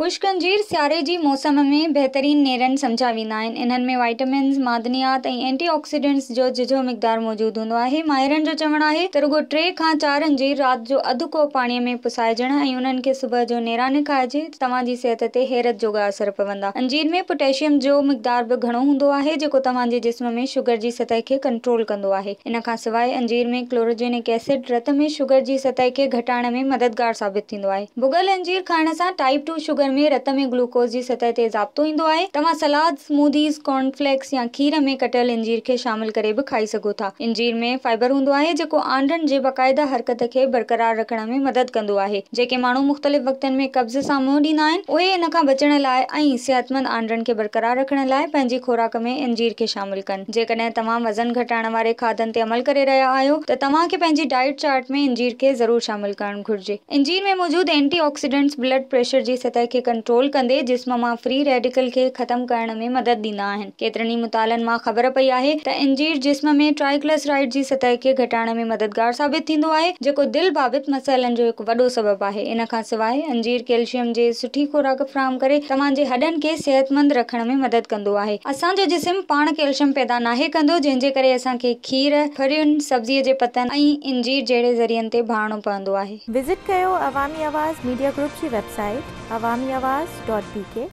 خشڪ انجير سياري جي موسم ۾ بهترين نيرن سمجهيا ويندا آهن. انهن ۾ وائٽامنز، معدنيات ۽ اينٽي آڪسيڊنٽس جو جهجهو مقدار موجود هوندو آهي. ماهرن جو چوڻ آهي ته رڳو ٽي کان چار انجير رات جو اڌ ڪوپ پاڻي ۾ پسائجڻ ۽ انهن کي صبح جو نيراني کائجي ته توهان جي صحت تي حيرت جوڳا اثر پوندا. انجير ۾ پوٽيشيم جو مقدار به گهڻو هوندو آهي جيڪو توهان جي جسم ۾ شگر جي سطح کي ڪنٽرول ڪندو آهي. ان کان سواء انجير ۾ ڪلوروجينڪ ايسڊ رت ۾ شگر جي سطح کي گهٽائڻ ۾ مددگار ثابت ٿيندو آهي. ڀڳل انجير کائڻ سان ٽائيپ ٽو شگر ۾ رت ۾ گلوڪوز جي سطح تي ضابطو ايندو آهي. توهان سلاد، سموديز، ڪارن فليڪس يا کير ۾ ڪٽيل انجير کي شامل ڪري به کائي سگهو ٿا. انجير ۾ فائبر هوندو آهي جيڪو آنڊن جي باقاعده حرڪت کي برقرار رکڻ ۾ مدد ڪندو آهي. جيڪي ماڻهو مختلف وقتن ۾ قبض سان منهن ڏيندا آهن اهي ان کان بچڻ لاء ۽ صحتمند آنڊن کي برقرار رکڻ لاء پنهنجي خوراڪ ۾ انجير کي شامل ڪن. جيڪڏهن توهان وزن گهٽائڻ واري کاڌن تي عمل ڪري رهيا آهيو ته توهان کي پنهنجي ڊائيٽ چارٽ ۾ انجير کي ضرور شامل ڪرڻ گهرجي. انجير ۾ موجود اينٽي آڪسيڊنٽس بلڊ پريشر جي سطح کي ڪنٽرول ڪندي جسم مان فري ريڊيڪل کي ختم ڪرڻ ۾ مدد ڏيندا آهن. ڪيترن ئي مطالعن مان خبر پئي آهي ته انجير جسم ۾ ٽرائيگلسرائيڊ جي سطح کي گهٽائڻ ۾ مددگار ثابت ٿيندو آهي جيڪو دل بابت مسئلن جو هڪ وڏو سبب آهي. ان کان سواء انجير ڪيلشيم جي سٺي خوراڪ فراهم ڪري توهان جي هڏن کي صحتمند رکڻ ۾ مدد ڪندو آهي. اسان جو جسم پاڻ ڪيلشيم پيدا ناهي ڪندو جنهن جي ڪري اسان کي کير، ڦرين، سبزي جي پتن ۽ انجير جهڙي ذريعن تي ڀاڙڻو پوندو آهي. وزٽ ڪيو عوامي آواز ميڊيا گروپ جي website Awami Awaz dot B K.